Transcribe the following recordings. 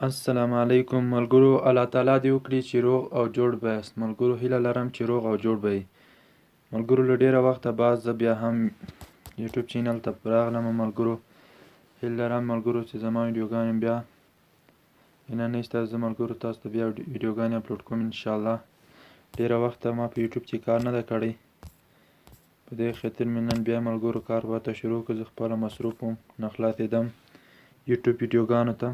السلام علیکم ملګرو، الله تعالی دې وکړي چې روغ او جوړ به یاست. ملګرو، هیله لرم چې روغ او جوړ به یئ. ملګرو، له ډېره وخته بعد زه بیا هم یوټیوب چینل ته راغلم. ملګرو، هیله لرم ملګرو چې زما ویډیوګانې بیا هیله نشته، زه ملګرو تاسو ته بیا ویډیوګانې اپلوډ کوم انشاءالله. ډېره وخته ما په یوټیوب کې کار نه ده کړی، په دې خاطر مې نن بیا ملګرو کار ورته شروع کړ. زه خپله مصروف وم، نه خلاصېدم یوټیوب ویډیوګانو ته.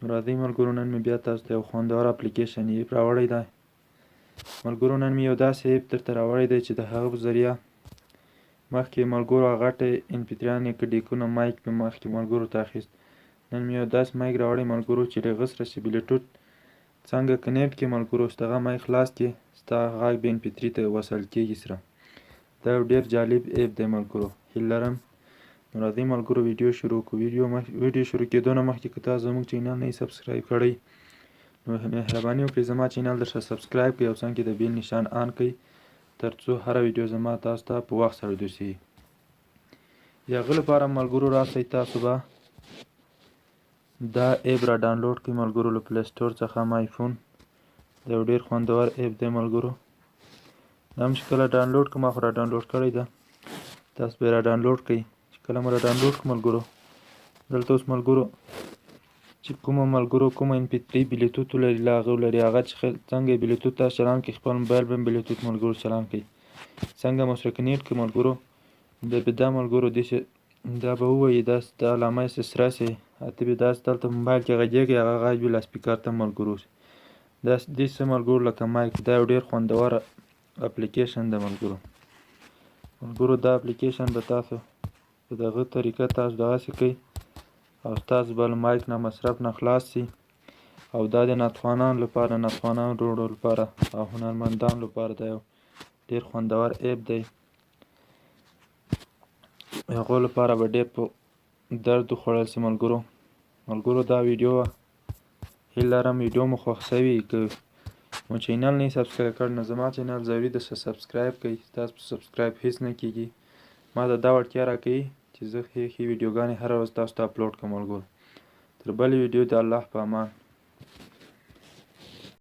نو راځئ ملګرو، نن مې بیا تاسو ته یو خوندور اپلیکیشن app راوړی دی. ملګرو، نن مې یو داسې app درته راوړی دی چې د هغه په ذریعه مخکې ملګرو غټې MP3 یانې که ډیکونه mic مې مخکې ملګرو ته اخیست. نن مې یو داسې mic راوړی ملګرو چې له هغه سره چې بلوټوت څنګه connect کې ملګرو، ستغه mic خلاص کې، ستا غږ به MP3 ته وصل کېږي سره. دا یو ډېر جالب app دی ملګرو، هیله لرم. نو راځئ ملګرو ویډیو شروع کړو. ویډیو شروع کېدو نه مخکې که تاسو زموږ چینل نه یې subscribe کړی، نو مهرباني وکړئ زما چینل درسره subscribe کړئ او څنګ کې د bell نشان on کړئ، تر څو هره ویډیو زما تاسو ته په وخت سره درسي. د هغه لپاره ملګرو راسئ تاسو به دا app را ډاونلوډ کړئ ملګرو له Play Store څخه، My Phone. دا یو ډېر خوندور app دی ملګرو. دا هم چې کله ډاونلوډ کړم، ما خو را ډاونلوډ کړی ده، تاسو به یې را ډاونلوډ کړئ. چې کله مو را ډاونلوډ کړ ملګرو، دلته اوس ملګرو چې کومه ملګرو کومه MP3 بلوتوت ولري، له هغه ولري، هغه چې څنګه یې بلوتوت تاسو چلان کړئ، خپل موبایل به هم بلوتوت ملګرو چلان کړئ. څنګه مو سره connect کړئ ملګرو، بیا به دا ملګرو داسې دا به ووایي، داسې دا علامه یې سره سي، ته به داسې دلته موبایل کې غږېږي، هغه غږ به لاسپیکر ته ملګرو سي. داسې داسې ملګرو لکه mic. دا یو ډېر خوندور اپلیکیشن دی ملګرو. ملګرو دا اپلیکیشن به تاسو په دغه طریقه تاسو دغسې کوئ او ستاسو به له mic نه مصرف نه خلاص سي. او دا د نعتخوانانو لپاره، نعتخوانانو وروڼو لپاره او هنرمندانو لپاره دا یو ډېر خوندور app دی. هغو لپاره به ډېر په درد وخوړل سي ملګرو. ملګرو دا ویډیو وه، هیله لرم ویډیو مو خوښ سوي. که مو چینل نه یې subscribe کړ، نو زما چینل ضروري درسره subscribe کړئ. ستاسو په subscribe هیڅ نه کېږي، ما ته دا وړتیا راکوي چې زه ښې ښې ویډیوګانې هره ورځ تاسو ته اپلوډ کړم ملګرو. تر بلې ویډیو د الله په امان.